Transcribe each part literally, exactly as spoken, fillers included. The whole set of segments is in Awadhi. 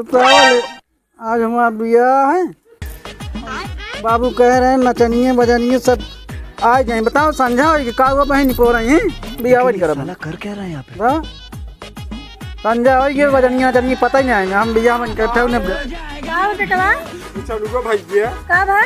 बताओ ले, आज हमार बियाह है। बाबू कह रहे हैं नचनिए बजनिए सब आ जाए। बताओ संझा होई कि का हुआ बहन निपोर आई हैं? बियाह नहीं करब। साला कर क्या रहा है यहाँ पे? हाँ? संझा होई कि बजनिए नचनिए पता ही नहीं आएंगे। हम बियाह में इकट्ठे होने का हो बेटवा? चलूगा भैया। का भा?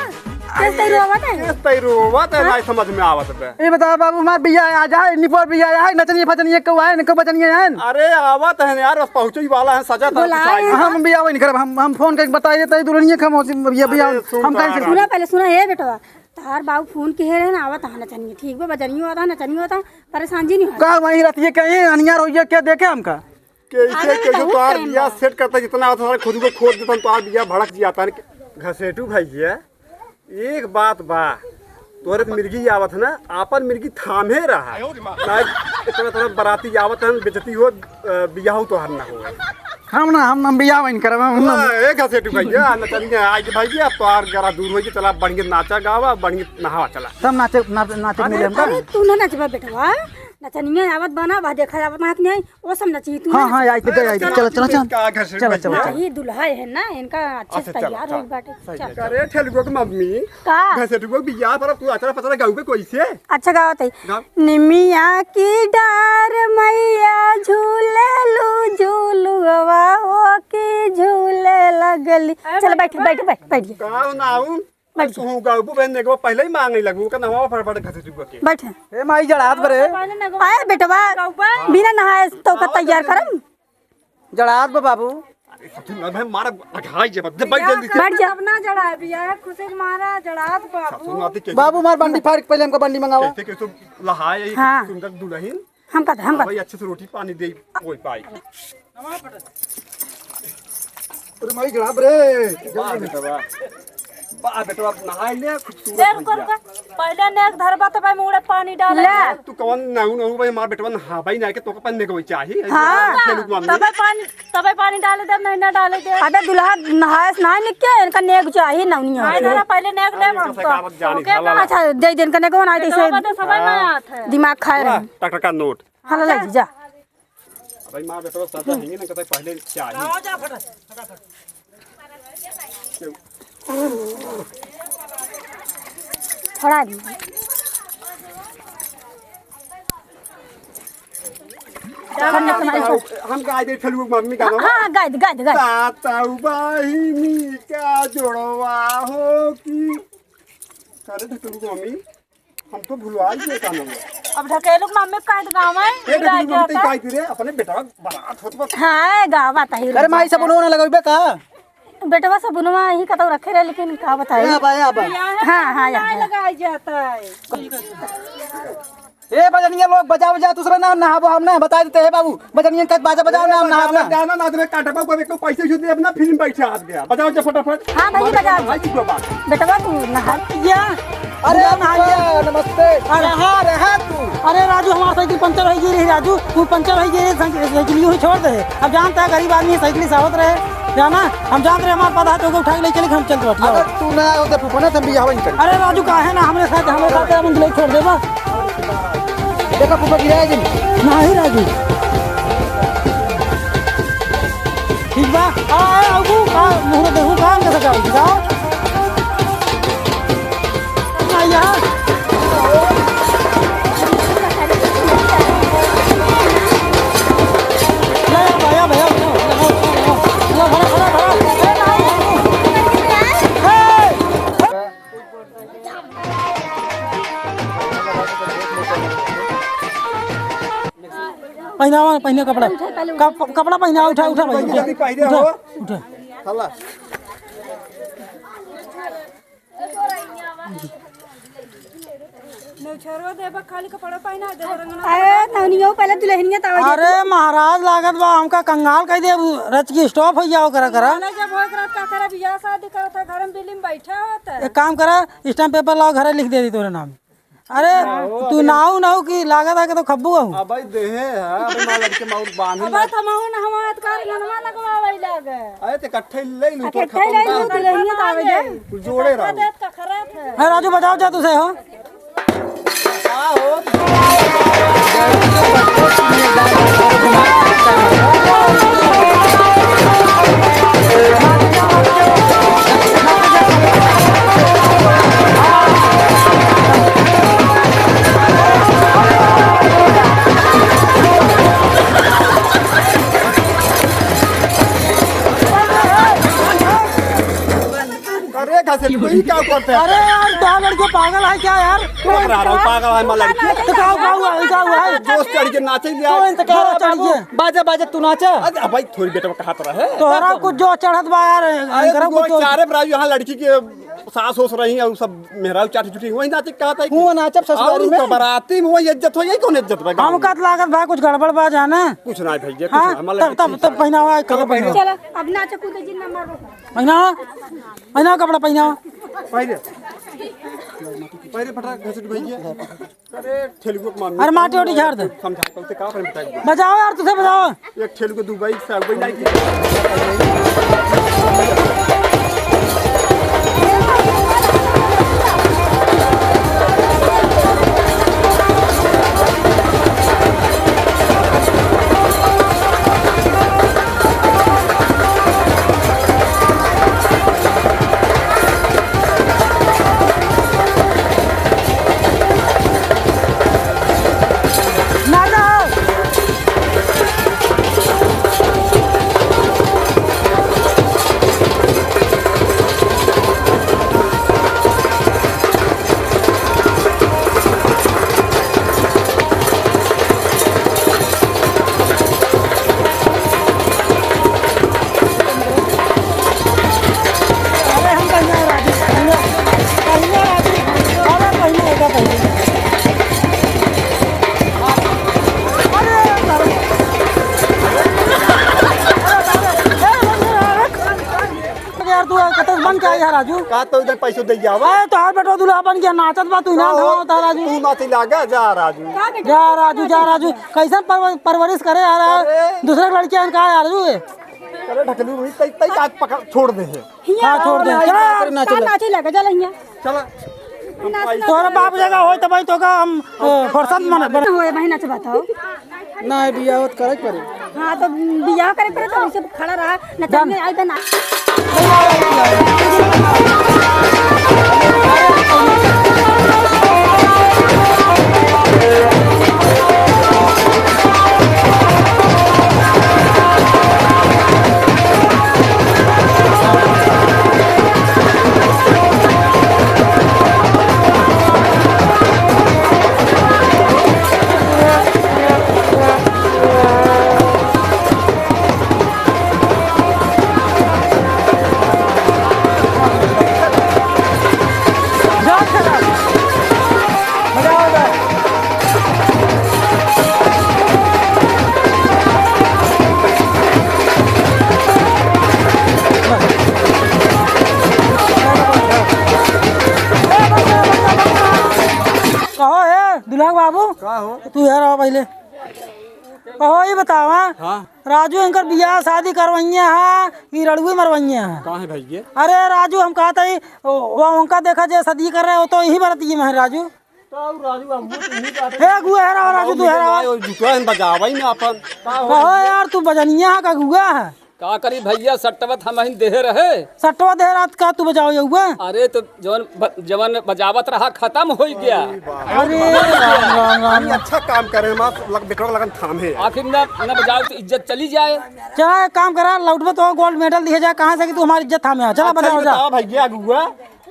कैसे तैरू आवत है? कैसे तैरू आवत है? हाँ? नहीं समझ में आवत बे। ये बताओ बाबू, हमार बियाह आ जाए, निपोर बियाह है, नचनिए फचनिए को आए, को बजनिए हैं। अरे आवत है यार, बस पहुँचे ही वाला है, सजा था बोलाए कुछ आए। हम बियाह नहीं करब, हम, हम फोन करके बताइए तो दुल्हनिया के हम बियाह, बियाह अरे सुन हम तो कैंसिल। सुना पहले, सुना, हे बेटवा, तार बाबू फोन किहे रहे ना, आवत है नचनिए, ठीक बा, बजनियो आवत है, नचनियो आवत है, परेशान जी नहीं हो। का वहीं रहती है, कहीं अनियार होइए, क्या देखे हमका? कैसे, अरे, कैसे बहुत तोहार टाइम बियाह बा। सेट करता, जितना आवत है, सारे खुद को खोद देता, तोहार बियाह भड़क जाता है। घसेटू भैया, एक बात बा, तोहरे त मिर्गी आवत है ना, आपन मिर्गी थामे रहा। ना इतना, इतना बराती आवत है, बेइज्जती हो, अ, बियाह तोहार ना हो। हम ना, हम, हम बियाह नहीं करब, हम ना। हाँ, एक घसेटू भैया, नचनिया आज भैया, अब तोहार गरा दूर होई, चला बढ़िया नाचा गावा, बढ़िया नहावा चला। तब नाचे, नाच-, नाचे अरे, मिले हमका। अरे, तू ना नचबा बेटवा, नचनिया आवत बना, बा देखा आवत ना कि नहीं, वो सब नची तू हाँ, ना हाँ, नची। आई, आई, आई, चला, चला, चला। का घसेटू चला, चला, भैया? चला। यही दुल्हा है ना, इनका अच्छे से अच्छा, चला, तैयार चला। होई बाटे। सही चल। बात। अरे, ठेलुआ के मम्मी, का? घसेटुआ के बियाह पर अब तू अचरा पचरा गाऊ के कैसे? अच्छा गावत है। गाओ। निमिया की डार मैया झूलेलू झूलुआ हो के झूले लगली। अरे चल बैठ, बैठ, बैठ, बैठ जा। का नाउन? बैठ जा। तू गाऊ बहन ने को पहले ही मांगे लगू का नवा फटाफट घसेटुआ के। बैठ। ए माई जड़ात बरे। पहले ने को आए बेटवा, गाऊ बा। बिना नहाए तो का तैयार करम? जड़ात बा बाबू। अरे ससुर, अबे मारा, अघाई जे, बैठ जल्दी से। बैठ जा। अपना जड़ा है बिया, खुशी के मारा जड़ात बाबू। ससुर नाती कैसे बाबू, मार बंडी फाड़ के पहले हमका बंडी मंगावा। कैसे, कैसे लहाए, ये हाँ। सुंदर दुल्हन। हम कहते, हम अब कहते। भाई अच्छे से रोटी पानी दे, कोई पाई। अरे माई, जड़ात रे। वाह बेटा, वाह। बा बेटवा, नहाई ले, खूबसूरत देख हो कर गया। के, पहले नेग धरबा, तब मुड़े पानी डाले। ले। तू कौन नहू, नहू भाई, हमार बेटवा नहाबा ही ना के, तोके पानी नेगवे चाही। हाँ। खेलू को हमने। तबे पानी, तबे पानी डाले दे, नहीं ना डाले दे। अबे दुल्हा नहाए से नहाए निके, इनका नेग चाही, नौनिया। नहीं, ना, पहले नेग ले, अरे, हम कैसे तो। कहावत जानी, ओके, झाला। अच्छा, दे दे इनका नेगवा, ना तो इसे बेटवा तो सबे में हाँ। हाथ है। दिमाग खाए वाह, रहे। टकटका नोट। हाँ, ले, ले, जा। भाई, माँ बेटवा साथ रहेंगे ना, कहते पहले चाही। आओ, जा, फटा, फटाफट। छोड़ा दी। हम गाय दे, फेलू मम्मी गाना। हाँ, गाय दे, गाय दे, गाय दे। ताऊ बहिनी का जोड़वा हो की। करे थे फेलू मम्मी। हम तो भुलवा ही गए का नाम। अब ढकेलू के मम्मी का गाँव है, ए, भुला ढकेलू गया मम्मी था। का रे, अपने बेटा बारात होत बा। हाँ, गावा ताही अरे माई, साबुन ना लगइबे का? बेटवा साबुनवा यही कतौ रखे रहे, लेकिन का बताई। ए, आबा, ए, आबा। हाँ, हाँ, यहाँ लगाई जाता है। ए, बजनिया लोग, बजा, बजा, दूसरा ना नहाबो हम ना, बता देते हैं बाबू। बजनिया के बाजा बजाओ ना, हम नहाब ना। जाना ना, तुम्हें काटबा को एक पैसे जो दे, अपना फिल्म बैठे हाथ गया। बजाओ जा फटाफट। हाँ भाई, बजा। भाई, की बात। बेटवा, तू नहा। या। अरे, नहा लिया। नमस्ते। अरे। कहाँ रहा तू? अरे राजू, हमार साइकिल पंचर होइ गई रही राजू, तू पंचर होइ गई रही, साइकिल, साइकिल यूं ही छोड़ दे। अब जानता है गरीब आदमी साइकिल से आवत रहे, जाना, हम जानत रहे हमार पता है, तो उठा के ले चले, हम चलत रहे। अरे तू ना आओ तो फुफना से बियाह नहीं कर। अरे राजू, काहे ना हमरे साथ, हमरे साथ हम ले छोड़ देबा। देखा फूफा गिराए जिन। नाही राजू। ठीक बा। आ, आ, आगू, आ, मुहूर्त देखू, काम कैसे जाओ, जाओ। आ, यहाँ। ले, भैया, भैया, भैया, भैया, भैया, भैया, भैया, भैया, भैया। ए, नाही, नाही। ए! पहिनावा, पहिने कपड़ा। कप-, कपड़ा पहिनावा, उठा, उठा भाई, उठा। जल्दी पहिने उठा, हो। उठा। हला। नौछरवा देबा, खाली कपड़ा पहिना देबा, रंगना अरे, नौनियो पहले दुल्हनिया तावा दे अरे, तू। महाराज लागत बा, हमका कंगाल कह दे, अब रच के stop हो जाओ, करा, करा। चले जब होए के रहत, का करब, बियाह शादी करत है, घर में बिल्ली में बैठा होत है। एक काम करा, stamp paper लाओ, घरे लिख दे दी तोरे नाम। अरे, हाँ, तू नाऊ, नाऊ की लागत है कि तो खब्बू हूँ। अब भाई देहे है, अब माँ लड़के माउर बांधे अब ना। तमाहू ना हमार कर ननमा लगवावे लागे। अरे, ते इकट्ठे ले लू, तो इकट्ठे ले लू, तो ले लू, तो आवे दे। कुछ जोड़े रहो। देत का खराब है। है राजू, बजाओ जा तुझे हो। का हो? ए, वही क्या करते हैं? अरे यार, क्या लड़के पागल है क्या यार? पकड़ा रहा हूँ, पागल है, मैं लड़की। तो का हुआ, का हुआ, का हुआ है? जोश चढ़ के नाचे लिया। तो इनसे क्या चढ़ गया? बाजा, बाजा, तू नाचा। अरे भाई, थोड़ी बेटा कहा तो रहे। तोहरा कुछ जोश चढ़त बा यार, अरे इनकरा तू कुछ जोश चारे बराई यहाँ लड़की के सास होस रही है, सब मेहरारू चाटी चुटी वही नाचे कहा था। हुआ नाचब ससुरारी और में। तो बराती में वही इज्जत हो, यही कौन इज्जत बा गाँव हम में? का लागत बा कुछ गड़बड़ बा जाना। कुछ ना भैया, कुछ हाँ, ना, हमारा तब, तब, लड़की तब ठीक है। पहनावा है, चलो कपड़ा पहनावा। पहनावा। चलो, अब नाचो कूदो जिन्ना मर्द। पहनावा, पहनावा कपड़ा पहनावा। पहले, पहले फटाक घसट भैया। अरे, ठेलुआ के मामी। अरे, माटी ओटी झाड़ दे। समझा, कल से का पर बताई? बजाओ यार, तुझे बजाओ। एक ठेलुआ के दुबई से, दुबई लाइट। अरे हम बढ़िया राजू, बढ़िया, बढ़िया राजू, अरे बढ़िया होगा बढ़िया। अरे यार, अरे यार, तू कतस बन के आई है राजू? का तो इधर पैसों दे जावा। अरे तोहार बेटो दूल्हा बन गया, नाचत बा तू, इनाम तो धमावत है राजू। तू नाचे लागा, जा राजू। जा राजू, जा राजू, कैसन परवर-, परवरिश करे यार, अरे। दूसरे के लड़कियां का यार राजू ये? अरे ढकलू भाई, तई, तई का पकड़, छोड़ दे है। हियाँ हाँ, छोड़ दे। आओ, चला। नाचे, का नाचे लगा, चल हियाँ। चला। नाच, नाच, तोहरा नाच। बाप जगह होई तब तोका हम, अ, फुर्सत मन बन- होए भाई, नाच बताओ। ना, बियाह होत करे के पड़े। हाँ, तो बियाह करे पड़े तो वैसे खड़ा रहा, नचनिया आई तो ना। कहो हे दुल्हा बाबू, का हो? तू यार आओ पहले। कहो, ई बतावा, हाँ। राजू इनकर बियाह शादी करवइया हा कि रड़ुए मरवइया हा? का है भैया? अरे राजू, हम कहत हई, ओ, वो उनका देखा जे शादी कर रहे हो तो यही बरतिये में है राजू। तो राजू, हम वो तो नहीं कहते। हे अगुआ, हे रहो राजू, तू हे रहो। जुटवा हम बजावा ही ना अपन। का हो कहो भैया? यार, तू बजनिया है का अगुआ है? का करी भैया, सट्टवत हम ही देहे रहे। सट्टवा देहे रात का तू बजाओ यउआ? अरे तो जवन ब-, जवन बजावत रहा खतम होइ गया। अरे राम, राम, राम, ये राम। अच्छा काम करे, हमार लग-, बेटवा लगन थाम है। आखिर न, न बजाओ तो इज्जत चली जाए। चला एक काम करा, लौटबे तो gold medal दिहे जाए, कहाँ से कि तू हमारी इज्जत थामे आ। चला अच्छा, बजाओ ये जा। बताओ भैया अगुआ,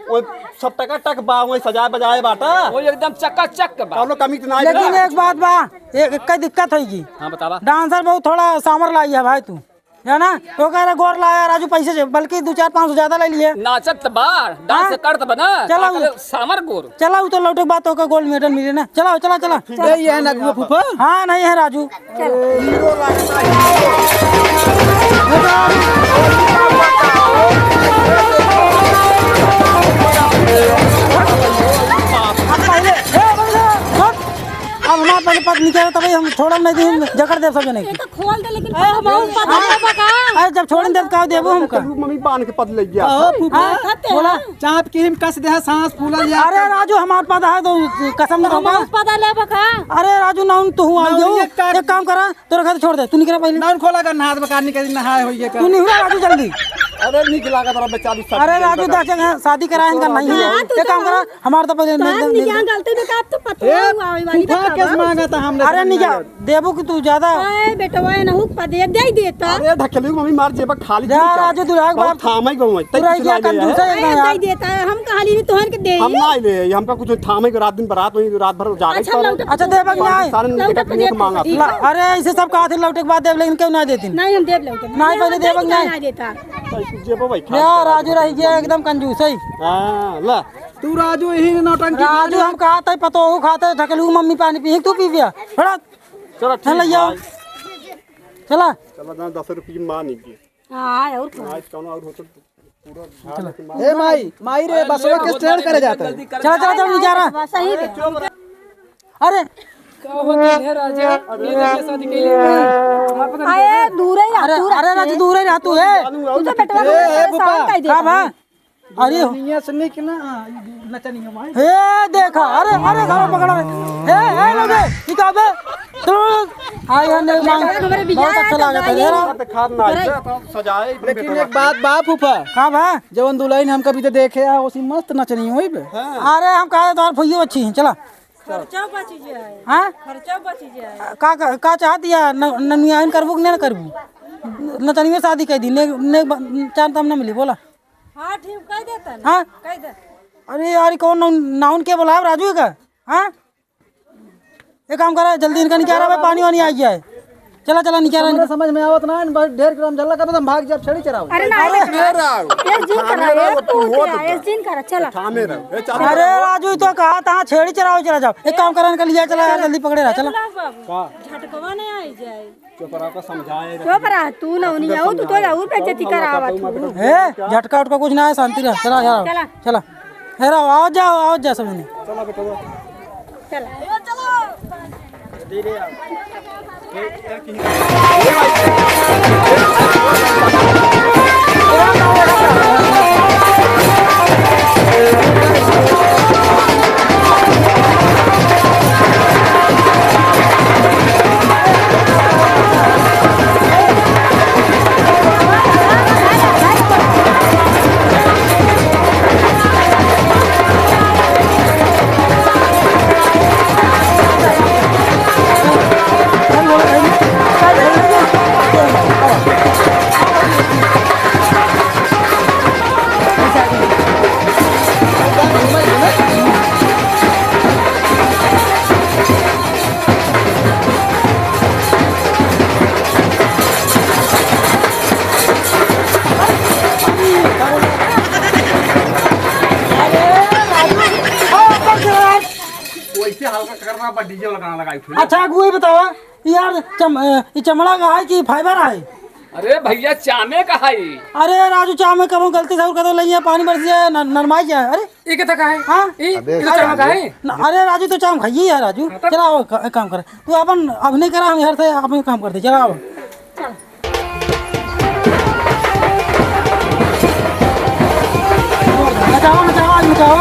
वो सब टकाटक बा, वो सजाए बजाए बाटा। वो एकदम चकाचक बा। कौनो कमी तो ना लेकिन आइबा। एक बात बा, एक, एक दिक्कत होइगी। हाँ, बतावा। Dancer बहुत थोड़ा सामर लाई है भाई तू। है ना? तो कह रहा गोर लाया राजू पैसे से, बल्कि दो चार पाँच सौ ज्यादा ले लिए। नाचत त बार, dance हाँ? करत बना, चला का उ-, करे सामर गोर। चला उ तो लौटे के बाद तो का gold medal मिले ना। चला, चला, चला। ठीक है, ये है ना अगुआ फूफा? हाँ, नहीं है राजू। चल। हीरो लगता है, हीरो। अब पहले, ए, बंदे, हट। अब हमार पहले पद निकाले, तभी हम छोड़ब नहीं, तो हम जकड़ देब सब जने के। तो खोल दे, लेकिन अरे, हम पता नहीं बा का? अरे, जब छोड़न देब, का देबो हमका? मम्मी बांध के पद ले गया। कहो, फूफा। हाँ, खाते बोला। हैं। चाप की हिम कस दे, सांस फूला लिया। अरे, राजू, हमार पद है, तो कसम तो खाओ हमार का? पद ले बा का? अरे, राजू, नाउन तू हुआ ना, जाओ। ये का एक काम करा, तोरा घर छोड़ दे, तू निकल पहले। नाउन खोला कर, नहात बकार निकल, नहाए होइए का। तू निहुरा, राजू, जल्दी। अरे, नीक लागत रहा बेचारी सब अरे, के राजू, अंदर। दस जगह शादी कराए इनका नहीं है। हाँ, तू एक काम तो करा, हमार तो पहले तोहार निकाह गलती में का, अब तो पता ए, हुआ, वही वाली फूफा बतावा। केस मांगा था हमने अरे, निकाह। देबू कि तू ज्यादा? ए, बेटवा, ए, नहु पा दे, दे देता। अरे, ढकेलू मम्मी मार जेबा खाली जा, तू राजू, दुल्हा के बहुत बाप। थामे गो है, तू रह गया, कंजूस है ए, एकदम यार। दे देता, हम कहा ली तोहर के दे। हम ना ले, हमका कुछ थामे के रात दिन बारात वही रात भर जागे अच्छा, पर लौटे अच्छा, देबा कि नहीं? सारे लौटे निकाह पर नेक देते। मांगा। ला, अरे, ऐसे सब कहा थे लौटे के बाद देब, लेकिन क्यों ना देती? नहीं, हम देब लौटे। नहीं, पहले देबा कि नहीं? ना देता। जेबो भाई, खा या, ले। राजू रह गया एकदम कंजूस है। हाँ, ला। तू राजू यही नौटंकी राजू, हम कहा थे, पतोहू खाते, ढकेलू मम्मी पानी पी, तू पी पिया। बड़ा चलो, ठीक चल, ले आओ। भाई। चला। चला, ना, दस रुपये की मान नहीं की। हाँ, और का? आज कौन और होटल पूरा झाड़ चला। लेके मान ए माई, माई रे, बसवा के स्टैंड करे जाता है। चला, चला, चला, नीचे आ रहा। बस सही है। अरे। का होता है राजा? ये तो शादी के लिए नहीं। आप तो अरे, दूर ही रह, अरे, दूर अरे, रह। राजू, दूर ही रह, तू है। तू तो बेटवा ए, ए, परेशान बुपा। कर दे का बा? अरे हो। नचनिया से नहीं कि ना, नचनिया भाई। हे देखा, अरे, अरे, गला पकड़ा रे। हे, हे, लोगे, ई का बे? तू, आई है, नहीं मांग। हमारे बियाह बहुत अच्छा है, लगा था, तो जरा। तो खाद ना आई, तो सजाए, लेकिन एक बात बा फूफा। का बा? जवन दुल्हन हम कभी तो देखे आ, उसी मस्त नचनी होई बे। हाँ। अरे, हम कहा तोहार फुइयो अच्छी है, चला। खर्चा बची जाए। हाँ? खर्चा बची जाए। का, का, का चाहत या न-, ननियाइन करबू कि नहीं करबू? नचनियो शादी कर दी, ने, ने ब-, चांद तम न मिली, बोला। हाँ, ठीक, कह देता ना। हाँ? कह दे। अरे यार, ई कौन नाउन, नाउन के बोलाव राजू का? हाँ? एक काम करा, जल्दी इनका निकाला, भाई, पानी वानी आ गया है। चला, चला, निकाला इनका। समझ में आवत ना, बस ढेर ग्राम झल्ला कर दम, भाग जा, छेड़ी चराओ। अरे ना, अरे, अरे, ढेर आओ। ये जिन करा, थामे रहो, ये तू तू हो क्या, तो ये जिन करा, चला। थामे रहो। ए, चालू अरे करो। राजू, तो कहा था, छेड़ी चराओ, चला जाओ। एक काम करा, इनका लिया, चला यार, जल्दी पकड़े रहा, चला। बाबू, का? झटकवा नहीं आई जाए। चुप रहा, तो समझाए रहा। चुप रहा, तू ना उन्हीं आओ, तू तो समझाए। और बेइज्जती करावा तू। ए, झटका उटका कुछ ना है, शांति रह। चला, चला। चला। चला। हेरा, आओ जाओ, आओ जा सब जने। चला बेटा। चला। वैसे हल्का करना, पर डीजे वाला गाना लगाई फिर। अच्छा, अगुआ, ये बतावा, यार, चम-, अ, ये चमड़ा का है कि फाइबर है? अरे भैया, चामे का है। अरे राजू, चामे कबो गलती से और कदो लइया, पानी बरस जाए, न-, नरमाई जाए। अरे, ये कितना का है? हाँ? ये, अबे ये तो चामे का है? न-, अरे राजू, तो चाम खाइए यार राजू। हाँ, तब? चला, आओ, क-, काम कर। तू अपन अभिनय करा, हम यार से अपन काम कर दे। चला, आओ। नचाओ, नचाओ, आज नचाओ।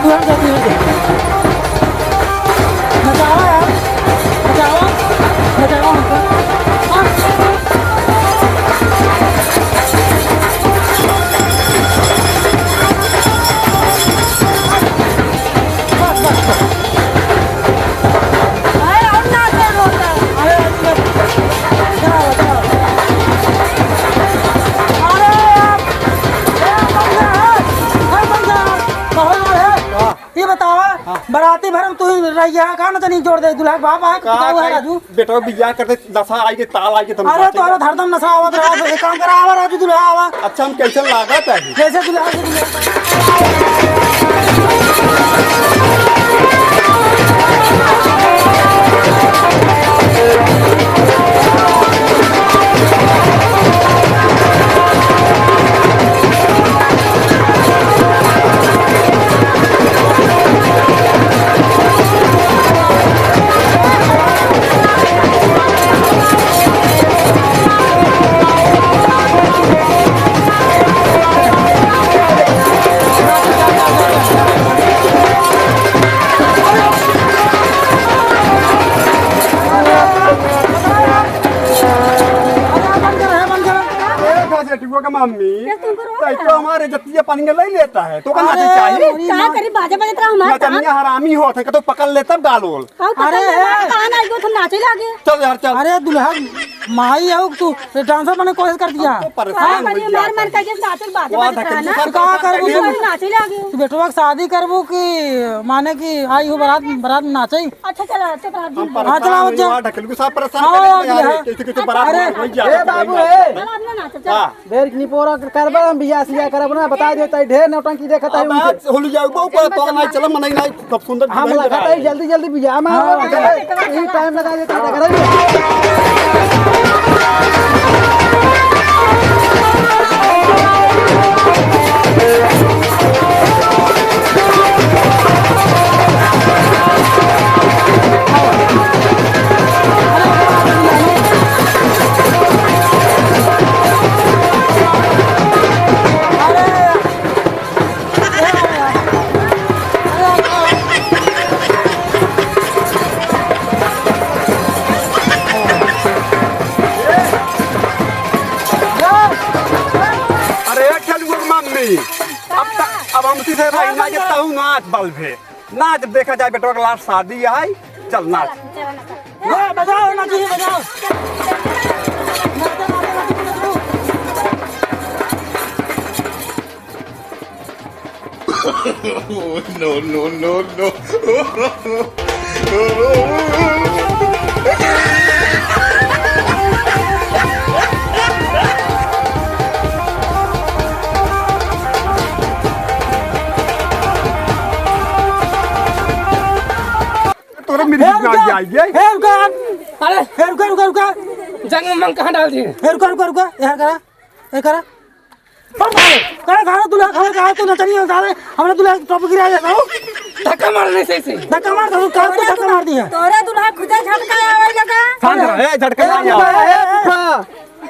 तू हट जा, तू हट जा। नचाओ यार, नचाओ, नचाओ हमको। हाँ। बस, बस, बस। अरे, और ना कर होता। अरे, अरे, अरे। चला, चला। अरे यार, ए, बंदा है, ए, बंदा है। कहाँ है? हाँ। ये बतावा, हाँ। बराती भर में तू ही रह गया, कहाँ ना तनी जोड़ दे, दुल्हा के बाप आए, का बताओ, है करी? राजू। बेटवा बियाह करते नशा आई के, ताल आई के, तुम अरे, बातें तो कर। हरदम नशा आवत रहा, एक काम करा, आवा राजू, दुल्हा आवा। अच्छा, हम कैसे लागत है? जैसे दुल्हा, जैसे दुल्हा। तो का मम्मी, ये तुमको रोक तो, तो रहा है। हमारे जतिया पानी में ले लेता है, तो का अरे, नाचे चाहिए? अरे, का माँ। करी, बाजा बजत रहा हमारा नचनिया कान। हरामी होत है, कतो पकड़ ले तब गाल ओल। का पकड़ अरे, ले, ए। कान आई गो, तो नाचे लागे। चल यार, चल। अरे, दुल्हा, माई हो तू, ये डांसर बने कोशिश कर दिया। हम तो परेशान का हो करी, गया मार, मार था। के जैसे नाचे, बाजा वाह, बजत रहा ना। का करबू तू? नाचे लागे। तू बेटवा के शादी करबू कि माने कि आई हो बारात, बारात में नाचे? अच्छा, चला, चुप रह, हम जिन। हाँ, परेशान चला, हो जा। गया, ढकेल के साथ परेशान हाँ, कर दिया हाँ। है। कैसे, कैसे बारात अरे, में हो गया, ए बाबू, ए। चला, अपना नाच, चला। हाँ। ढेर निपोरा करबा, हम बियाह सियाह करब ना, बता दे, तई ढेर नौटंकी देखत है अब उनके। आज होली जाऊ, बहु पर तो नहीं चला, मनई नहीं, खूब सुंदर हम दुल्हन लगा तई, जल्दी, जल्दी बियाह में हाँ। आओ, ये टाइम लगा देता है, ढकेल। अरे ठेलुआ के मम्मी, अब त-, अब हमसे से भाई ना, ये तहु नाच बल भे। नाच देखा जाए बेटवा के लास्ट शादी है, चल नाच। ए, बजाओ, नाची, बजाओ। No, no, no, no। तोरे मेरी हे, रुका। आई, आई, आई। हे, रुका। अरे। हे, रुका, रुका, रुका। जंग में कहाँ डाल दिए? हे, रुका, रुका, रुका। यहाँ करा, यहाँ करा। अरे, अरे, सारे दुल्हा खड़े, कहाँ तू नचनी हो सारे? हमने दुल्हा टोपी गिरा दिया था। धक्का मार दे सही से। धक्का मार दे, कार को धक्का मार दिया। तोरे दुल्हा खुदे झटका आवे लगा। शांत रह, ए, झटका ए, ना ए, आवे। ए, ए, ए,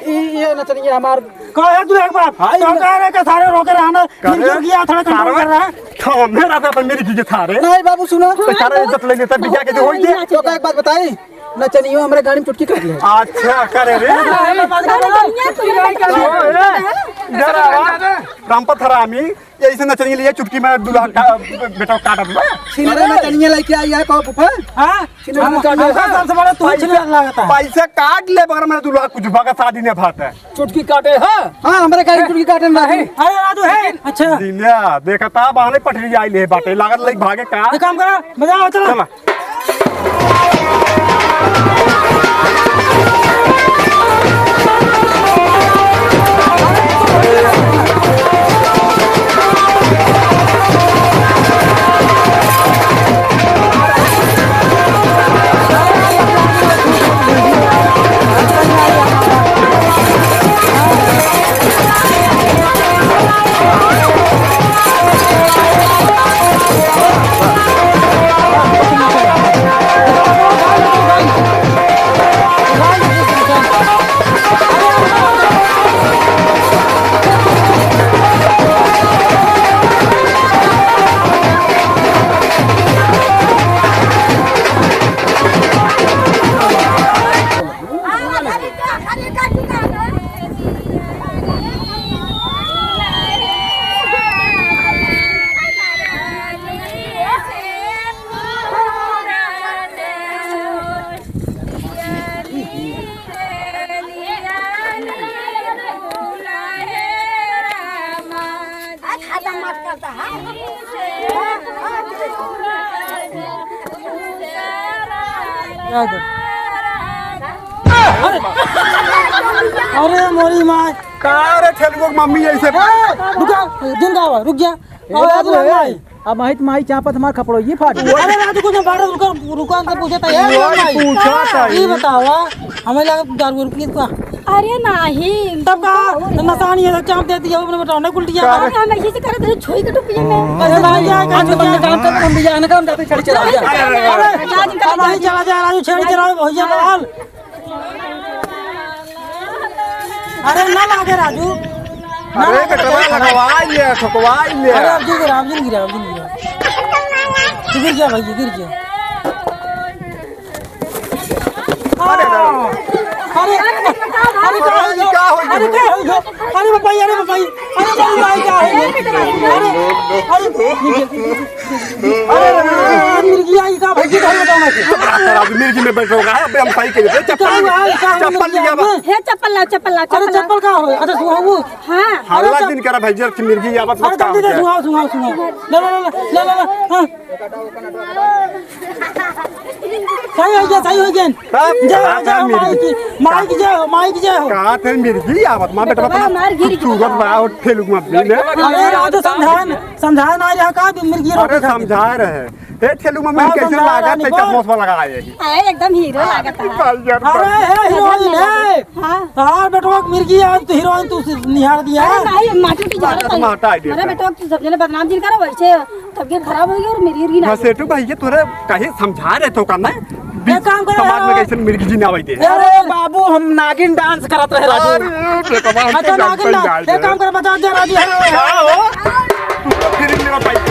ई, ये नचनिया हमार। का है दुल्हा के बाप? हाय, तो ना। कह रहे कि सारे रोके रहा ना, फिर करे। गिर गया, थोड़ा कंट्रोल कर रहा है। तो मेरा तो अपन मेरी चीजें था रे। नहीं बाबू, सुनो। तो सारे इज्जत ले लेता, बिटिया के जो होई दे। तो का एक बात बताई, नचनियो हमरे गाड़ी में चुटकी काट ले। अच्छा, करे रे। अरे, बात कर रहा है। जरा, रामपत हरामी, ये ऐसे नचनिया लिए चुटकी में दुल्हा का, बेटा काटत बा। छिनरा नचनिया लेके आई है, कहो फूफा। हाँ? छिनरा हम, नचनिया। हमका सबसे बड़ा तू छिनरा लागता है। पैसा काट ले, मगर मेरा दुल्हा कुछ बगा शादी नहीं भात है। चुटकी काटे, हाँ? हाँ, हमरे गाड़ी चुटकी काटे ना। अरे, राजू है। अच्छा। दिन्या, देखता, बहाने पटरी आई ले बाटे, लागत लाइक भागे का? एक काम करा, बजाओ, चलो। चला। खत्म मत करता है। अरे, अरे मोरी माँ। का रे ठेलुआ के मम्मी ऐसे? रुका, दिन का हुआ, रुक जा। ए, और बाबू, आज ए, माई। अब माई, माई चापत हमार खपड़ो ये फाट। अरे राजू, कुछ बात रुका, रुका, हमसे पूछे था यार, ये माई। पूछा था ये ये। बतावा, हमें लगा दारू वारू पिए का? अरे नहीं। तब का? तो नशा नहीं है, चाप दे दिया, अपने बताओ ना, उल्टिया। अरे हम ऐसे से करे थे, छोई के टोपिए में। अरे भाई, क्या कर, हम तो बंदे काम कर, हम भी जाने का, हम जाते छेड़ी चला। अरे, अरे, अरे, अरे, अरे, चला जा, राजू, छेड़ी चला, भैया, बाल। अरे ना लागे राजू। अरे बेटवा, लगवाई ले, ठोकवाई ले। अरे अब जी गिरा, अब जी गिरा, अब जी गिरा। तू गिर जा भाई, गिर जा। अरे, अरे, अरे, अरे, का हो गया? अरे, का हो गया? अरे, अरे बाबा, अरे बाबा, अरे बाबा, भाई, क्या है ये? अरे, अरे, अरे, अरे, अरे, मिर्गी आई का भाई, किधर बताओ ना? चुप रहा, तेरा भी मिर्गी में बैठ रहोगा, अबे हम सही कह रहे, चप्पल क्या हुआ? क्या हुआ चप्पल मिर्गी लिया आई बा। में? हे चप्पल लाओ, चप्पल लाओ, अरे चप्पल लाओ। चप्पल का हो? अच्छा, सुहाओ। हाँ। अरे हल्ला चप- दिन करा भाई, जरा मिर्गी आवत अरे मत जल्दी से कहा। सुहाओ, सुहाओ, सुहाओ। ला, ला, ला, ला, ला, ला, हाँ। सही हो गया, सही हो गया। तब जय हो, कहा जय था हो, माई मिर्गी? की, माई की जय हो, माई की जय हो। कहा थे मिर्गी आवत, माँ बेटा बेटवा बता। मार गिर गई। खूबसूरत बा और ठेलू में भी ने। अरे, आज तो समझाए न, समझाए ना रहा का भी मिर्गी अरे रोटी खाती। समझा रहे। ए ठेलू में हाँ, कैसे समझा लागत रहा है, निको। चश्मा उश्मा लगाए है। अरे, एकदम हीरो लागत है। भाई यार, अरे, भाई। हे हीरोइन है। हाँ। तार बेटवा के मिर्गी आज तो हीरोइन तू से निहार दिया। अरे, नहीं, माटी की जरूरत है। माटा idea अरे, था। बेटवा तू सब जने बदनाम जिन करो वैसे। तबीयत खराब हो गई और मेरी री ना हाँ, सेठू भाई, ये तोरे कहे समझा रहे तो का ना? एक काम करे समाज में यार। कैसे मिर्गी जी ना आवे दे। अरे बाबू, हम नागिन डांस करत रहे राजू। अरे, बेटवा, हम अच्छा, तो नागिन डांस डांस, कर एक काम रहे। करे, बता दे राजू। क्या हो? तू तो फिर मेरा भाई को।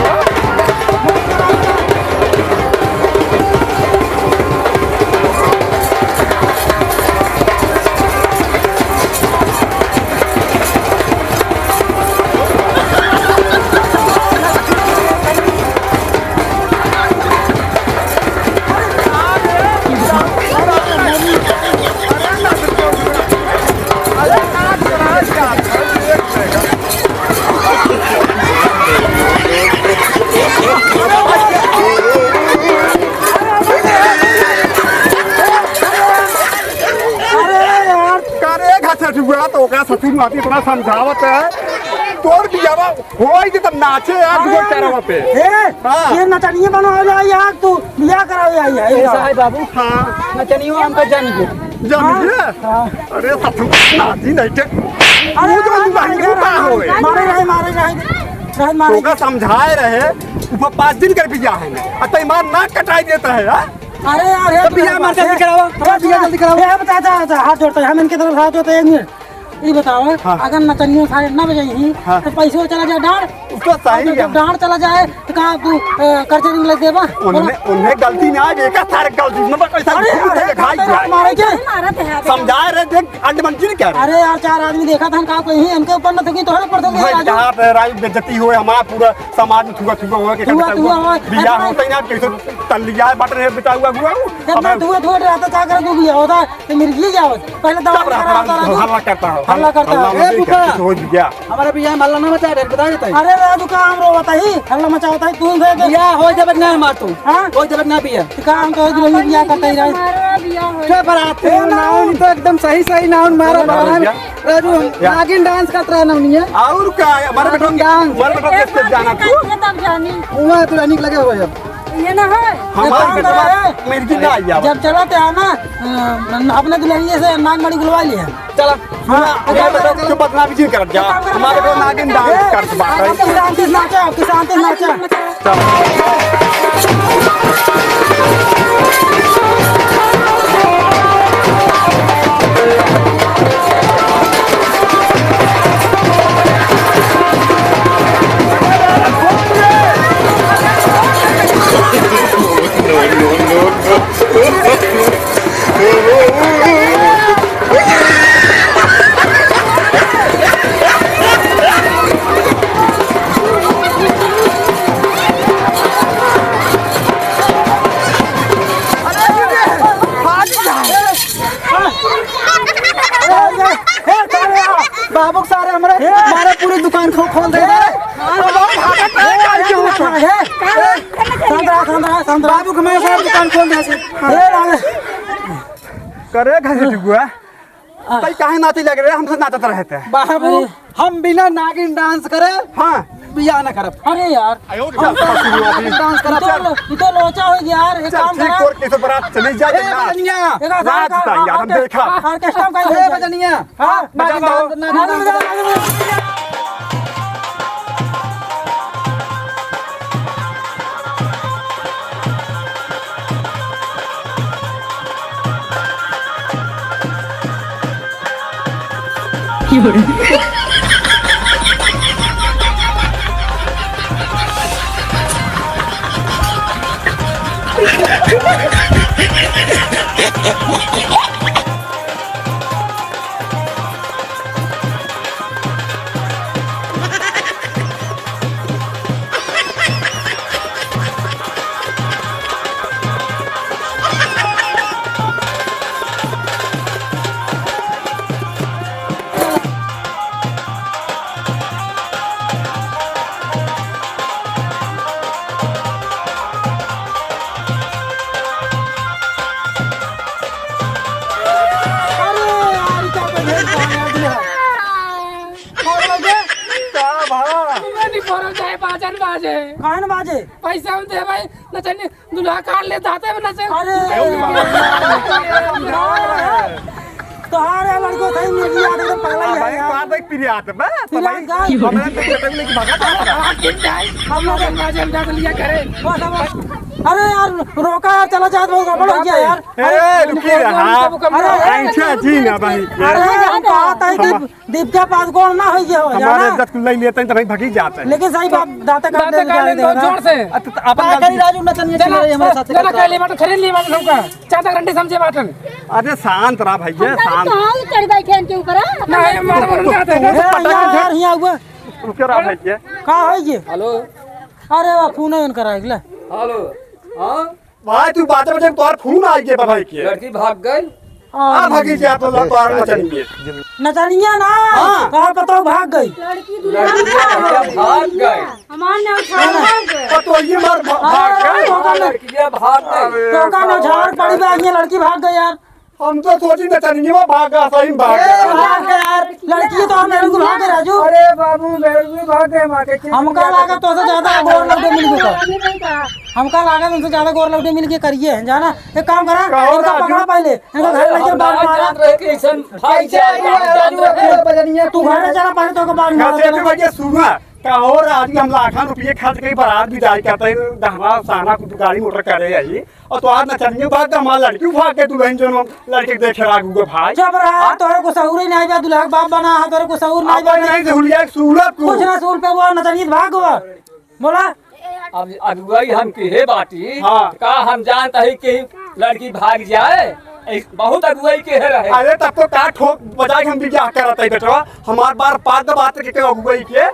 अरे यार, करे घसट हुआ तो ओकरा ससुर माती इतना समझावत है, तोर बियाह होई जे तब नाचे यार, अरे दुगो यार, चरवा पे। ए, हाँ। ये नचनिया बनावे ला आई यार, तू बियाह करावे आई है, ए, ये साहब बाबू, हाँ। नचनियो हमका जान गयो। जान हाँ, गया? हाँ। अरे ससुर नाची नहीं थे। अरे वो तो यार, दुल्हन मारे को यार, का होए? मारे रहे, मारे रहे, रहे मारे। ओका समझाए रहे, ऊपर पाँच दिन कर बियाह है, आ तई मार नाक कटाई देता है, हाँ? अरे यार, हे तो बियाह मार जल्दी करावा, अरे बियाह जल्दी करावा। हे, बता, जा, जा, हाथ जोड़ता है, हम इनके तरफ हाथ जोड़ते हैं, एक मिनट। ये बताओ, हाँ। अगर नचनियों सारे न बजाई ही, हाँ। तो पैसो चला जाए डांड। उसको सही अगर है। डांड चला जाए, तो का तू, अ, कर्जा नहीं लग देबा? उनमें, उनमें गलती ना आए, एक सारे गलती, मतलब, ऐसा अरे, झूठ है, अरे, खाई अरे, जाए। मारे के? मारत है। समझा रहे, देख, अंड मंजिल क्या रहे? अरे यार, चार आदमी देखा था, का कोई ही, इनके ऊपर न थूकी, तोहरे ऊपर थूकी, भाई, राजू। कहाँ पे राजू बेइज्जती हुए, हमारा पूरा समाज में थूका, थूका हुआ कि थूका, थूका हुआ, बियाह अरे, होता ही ना, कैसे तल्लिया है, बट रहे, बेटा हुआ, हुआ, कितना अब धुआं, धुआं रहता, क्या करे, तू बियाह होता? तो मिर्गी क्या होत? पहले दवा चुप रहा, करा, हल्ला, करा, हल्ला करता हो, हल्ला करता हो। हल्ला ए, मत कर, फूफा। कुछ हो गया। हमारे बियाह में हल्ला ना मचाए, डर बता देता है। अरे राजू, का हम रो बताई? हल्ला मचावता है, तू दे दे। बियाह हो जब ना मार तू। हाँ? हो जब ना बियाह। तो का हम तो इधर ही बियाह करता ही रहे। हमारा बियाह हो चुप रहा, तू ए, ना, ना। तो एकदम सही, सही ना मारा, अरे, मारा। भैया। राजू, हम क्या? नागिन डांस करत रहे ना, नहीं है? और का है? हमारे बेटा, नागिन डांस। हमारे बेटा के स्टेप जाना तू। ये तब जानी। वो तो रानी लगे हुए हैं। ये ना है। हमार एक काम बेटवा करे, मिर्गी ना आई आवा। जब चलत है ना, अ, अपने दुल्हनिया से नाग मणि बुलवा लिया। चला। हाँ, हमार बेटवा के बदनामी जिन करत जा। एक काम करे, हमार बेटवा नागिन डांस ए, करत बाटे। आपकी शांति से नाचा, आपकी शांति से नाचा। चल। बाबू के सारे हमरे, हमारे पूरी दुकान खो-, खोल दे। शांत रहा, शांत रहा, शांत रहा। बाबू के मैं सारे दुकान खोल दे। करे घर से टिकुआ। हाँ। तई काहे नाचे लग रहे? हमसे नाचत रहते हैं। बाबू, अरे। हम बिना नागिन डांस करे हाँ। बियाह ना करब। अरे यार। आयो, हम नागिन डांस करब। तू तो, तू तो लोचा हो गया यार। एक चल, काम ठीक, करा। और कैसे बारात चली जाए ए, ना? बजनिया। एक आधार नाच कार्ड, ताई यार, हम ऑर्के-, देखा। ऑर्केस्ट्रा का ए, बजनिया। हाँ, नागिन बजाओ। डांस, नागिन डांस। बजाओ, बजाओ। काहे न बाजे? पैसा हम दे भाई, नचनी दुल्हा काट ले दाते में नचे। अरे। तोहार लड़को सही में यार, एकदम पगला ही है भाई, यार। बात एक पीरियात बा, पिरियात भाई, का? हमरा तो पता नहीं कि भागा था। हम लोग बाजे हम जाके लिया करे। बस, बस। अरे यार, रोका यार, चला जात, बहुत गड़बड़ हो गया यार। ए, रुकी रहा। अरे, अरे, अच्छा जी ना भाई। अरे, हम कहत है कि हम दीपिका पादुकोण ना होइ गया हो, हमारे जाना? इज्जत कुल ले लेते हैं तो भाई भगी जाते हैं। लेकिन सही बात, दांते काट दांते दे काट दे दे दे। जोर से। अत-, अपन का गलती। करी राजू, नचनिया चला, चला रही हमारे साथ चला, चला, चला। ले बाटन, खरीद ले बाटन हमका। चार तक रंडी समझे बाटन। अरे शांत रहा भैया, हम शांत। कहाँ चढ़ बैठे इनके ऊपर, हाँ? ना, ये मार, मार, मार, ए, मार, यार, यार, यहाँ हुआ। रुके रहा भैया। का है ये? हेलो। अरे, वो फोन है इनका, रख ले। हेलो। हाँ? भाई, तू बाते बाते तोहर फोन आ गया बा भाई के। लड़की भाग गई। आ, भागी जा तो ला पार नचनिया। नचनिया ना, हाँ। तोहर पतोह भाग गई। लड़की लड़किया भाग गई। हमार ना उठा भाग गई। पतोहिए मार भा-, भाग अरे, गई। तोहका ना, लड़किया भाग गई। तोहका ना झाड़ पड़ी बा, ये लड़की भाग गई यार। हम तो सोची नचनिया भाग गई, सही में भाग गई। भाग गई यार, लड़की तो हम मेरे को भाग गई राजू। अरे बाबू, मेरे को भाग गए, माँ के हमका लागत तोसे ज्यादा गोर लौटे मिल गए। हमका लागत उनसे ज्यादा गोर लौटे मिल के करिए हैं, जाना। एक काम करा, कहो इनका राजू। पकड़ा पहले, इनका घर लेके बाहर मारा। जान रहे कि ऐसन भाई कैसे जाए, आइए, जान राजू, रहे। अपने बजनिया तू घर में चला पहले, तो बाहर मारा कैसे चला। तू भैया सुना, कहो राजू, हम लाखों रुपये खर्च के बारात भी जाए करते हैं, हमारा साना कुछ गाड़ी मोटर करे आई, और तो आज नचनिया भाग गए, हमारा लड़की भाग गए, दुल्हन जो हम लड़के के देखे राजू के भाई। चुप रहा, हाँ? तोहरे को सहूर ही नहीं बा, दुल्हा के बाप बना है, तोहरे को सहूर नहीं अब बा। नहीं, हुलिया एक सूरत को। कुछ ना सूर पे वो नचनिया भाग गवा। बोला। अब अगुवाई हम किहे बाटी, हाँ। का हम जानत हई कि लड़की भाग जाए? ऐस-, बहुत अगुवाई किहे रहे। अरे तब तो का ठोक बजा के हम बियाह करत हई बेटवा। हमार बार पाद बात के, के अगुवाई के, अ,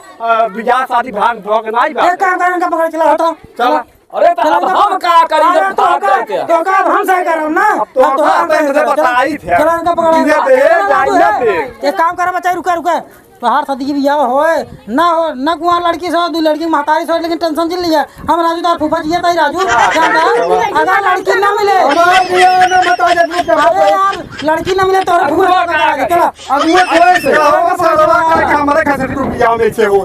बियाह शादी भाग भोग नाई बा। एक काम कर, इनका पकड़ के लाओ तो। चला। अरे तो चला अब इनका हम पकड़। का करी अरे जब तो भाग का, जाए के? तो का अब हम सही करब ना? अब तो अब तो का आप इनसे बताई थे। चला इनका पकड़। इधर दे, चला जाइए बाबू, दे। एक काम करा बच्चा, रुका, रुका। तोहार शादी के बियाह होए, ना हो, ना कुआं लड़की से, दू लड़की महतारी से, लेकिन tension जिन लिया। हम राजू तोहार फूफा जिया ताई राजू, जानता है? अगर लड़की ना मिले। हमार बियाह ना बता दे, तू क्या अरे यार, लड़की ना मिले तो फूफा बता दे, चला। अब वो कोई से, वो सरवा का हमारे खसरी को बियाह में से हो।